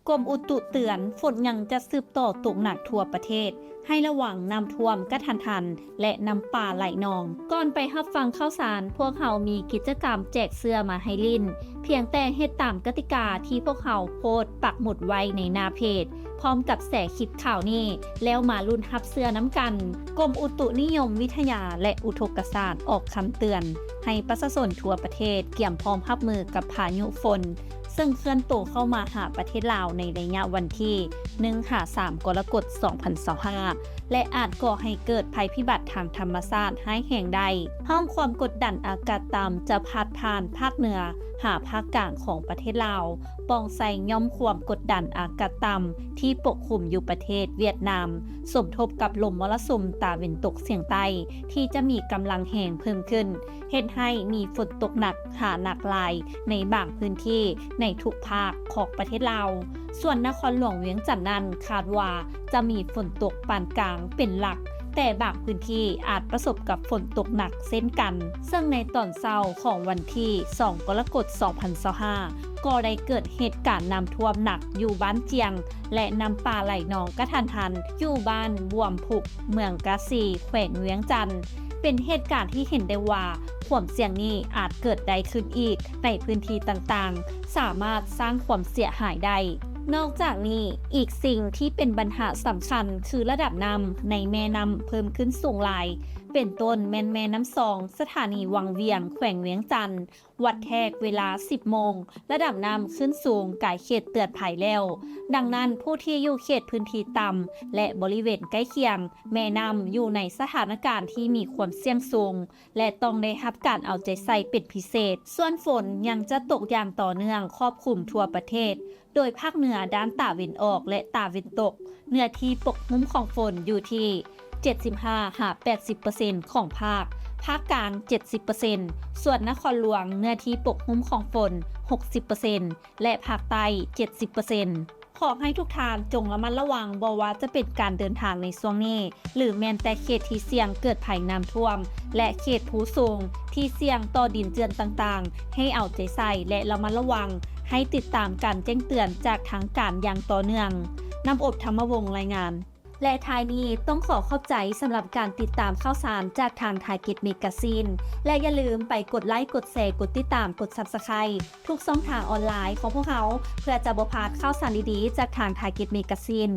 ກົມອຸຕຸເຕືອນ, ຝົນຍັງຈະສືບຕໍ່ຕົກໜັກທົ່ວປະເທດ, ໃຫ້ລະວັງນ້ຳຖ້ວມກະທັນຫັນ ແລະ ນ້ຳປ່າໄຫຼນອງ. ກ່ອນໄປຮັບຟັງຂ່າວສານ, ພວກເຮົາມີກິດຈະກຳແຈກເສື້ອມາໃຫ້ຫຼິ້ນ. ພຽງແຕ່ເຮັດຕາມກະຕິກາທີ່ພວກເຮົາໂພສປັກໝຸດໄວ້ໃນໜ້າເພຈ, ພ້ອມກັບແຊຄລິບຂ່າວນີ້, ແລ້ວມາລຸ້ນຮັບເສື້ອນຳກັນ. ກົມອຸຕຸນິຍົມວິທະຍາ ແລະ ອຸທົກກະສາດອອກຄຳເຕືອນໃຫ້ປະຊາຊົນທົ່ວປະເທດກຽມພ້ອມຮັບມືກັບພາຍຸຝົນ ເຊິ່ງເຄື່ອນໂຕເຂົ້າມາຫາປະເທດລາວໃນໄລຍະວັນທີໜຶ່ງຫາສາມກໍລະກົດສອງພັນຊາວຫ້າ ແລະ ອາດກໍ່ໃຫ້ເກີດໄພພິບັດທາງທຳມະຊາດຮ້າຍແຮງໄດ້. ຮ່ອງຄວາມກົດດັນອາກາດຕ່ຳຈະພາດຜ່ານພາກເໜືອຫາພາກກາງຂອງປະເທດລາວ, ປ່ອງໃສ່ຫຍ່ອມຄວາມກົດດັນອາກາດຕ່ຳທີ່ປົກຄຸມຢູ່ປະເທດຫວຽດນາມ, ສົມທົບກັບລົມມໍລະສຸມຕາເວັນຕົກສຽງໃຕ້ທີ່ຈະມີກຳລັງແຮງເພີ່ມຂຶ້ນ, ເຮັດໃຫ້ມີຝົນຕົກໜັກຫາໜັກຫຼາຍໃນບາງພື້ນທີ່ໃນທຸກພາກຂອງປະເທດລາວ. ສ່ວນນະຄອນຫຼວງວຽງຈັນນັ້ນ ຄາດວ່າຈະມີຝົນຕົກປານກາງເປັນຫຼັກ, ແຕ່ບາງພື້ນທີ່ອາດປະສົບກັບຝົນຕົກໜັກເຊັ່ນກັນ. ເຊິ່ງໃນຕອນເຊົ້າຂອງວັນທີສອງກໍລະກົດສອງພັນຊາວຫ້າ ກໍໄດ້ເກີດເຫດການນ້ຳຖ້ວມໜັກຢູ່ບ້ານຈຽງ ແລະ ນ້ຳປ່າໄຫຼນອງກະທັນຫັນຢູ່ບ້ານບວມພຸກ ເມືອງກາສີ ແຂວງວຽງຈັນ. ເປັນເຫດການທີ່ເຫັນໄດ້ວ່າຄວາມສ່ຽງນີ້ອາດເກີດໄດ້ຂຶ້ນອີກໃນພື້ນທີ່ຕ່າງໆ, ສາມາດສ້າງຄວາມເສຍຫາຍໄດ້. ນອກຈາກນີ້, ອີກສິ່ງທີ່ເປັນບັນຫາສຳຄັນຄືລະດັບນ້ຳໃນແມ່ນ້ຳເພີ່ມຂຶ້ນສູງຫຼາຍ, ເປັນຕົ້ນແມ່ນແມ່ນ້ຳຊອງ, ສະຖານີວັງວຽງ, ແຂວງວຽງຈັນ, ວັດແທກເວລາສິບໂມງ, ລະດັບນ້ຳຂຶ້ນສູງກາຍເຂດເຕືອນໄພແລ້ວ. ດັ່ງນັ້ນ, ຜູ້ທີ່ຢູ່ເຂດພື້ນທີ່ຕ່ຳ ແລະ ບໍລິເວນໃກ້ຄຽງແມ່ນ້ຳ ຢູ່ໃນສະຖານະການທີ່ມີຄວາມສ່ຽງສູງ ແລະ ຕ້ອງໄດ້ຮັບການເອົາໃຈໃສ່ເປັນພິເສດ. ສ່ວນຝົນຍັງຈະຕົກຢ່າງຕໍ່ເນື່ອງຄອບຄຸມທົ່ວປະເທດ, ໂດຍພາກເໜືອດ້ານຕາເວັນອອກ ແລະ ຕາເວັນຕົກ, ເນື້ອທີ່ປົກຫຸ້ມຂອງຝົນຢູ່ທີ່ເຈັດສິບຫ້າຫາແປດສິບເປີເຊັນຂອງພາກ, ພາກກາງເຈັດສິບເປີເຊັນ, ສ່ວນນະຄອນຫຼວງເນື້ອທີ່ປົກຫຸ້ມຂອງຝົນຫົກສິບເປີເຊັນ ແລະ ພາກໃຕ້ເຈັດສິບເປີເຊັນ. ຂໍໃຫ້ທຸກທ່ານຈົ່ງລະມັດລະວັງ, ບໍ່ວ່າຈະເປັນການເດີນທາງໃນຊ່ວງນີ້ ຫຼື ແມ່ນແຕ່ເຂດທີ່ສ່ຽງເກີດໄພນ້ຳຖ້ວມ ແລະ ເຂດພູສູງທີ່ສ່ຽງຕໍ່ດິນເຈື່ອນຕ່າງໆ, ໃຫ້ເອົາໃຈໃສ່ ແລະ ລະມັດລະວັງ, ໃຫ້ຕິດຕາມການແຈ້ງເຕືອນຈາກທາງການຢ່າງຕໍ່ເນື່ອງ. ນ້ຳອົບ ທຳມະວົງ ລາຍງານ. ແລະ ທ້າຍນີ້ຕ້ອງຂໍຂອບໃຈສຳລັບການຕິດຕາມຂ່າວສານຈາກທາງ Target Magazine ແລະ ຢ່າລືມໄປກົດໄລ, ກົດແຊ, ກົດຕິດຕາມ, ກົດ Subscribe ທຸກຊ່ອງທາງອອນລາຍຂອງພວກເຮົາ ເພື່ອຈະບໍ່ພາດຂ່າວສານດີໆຈາກທາງ Target Magazine.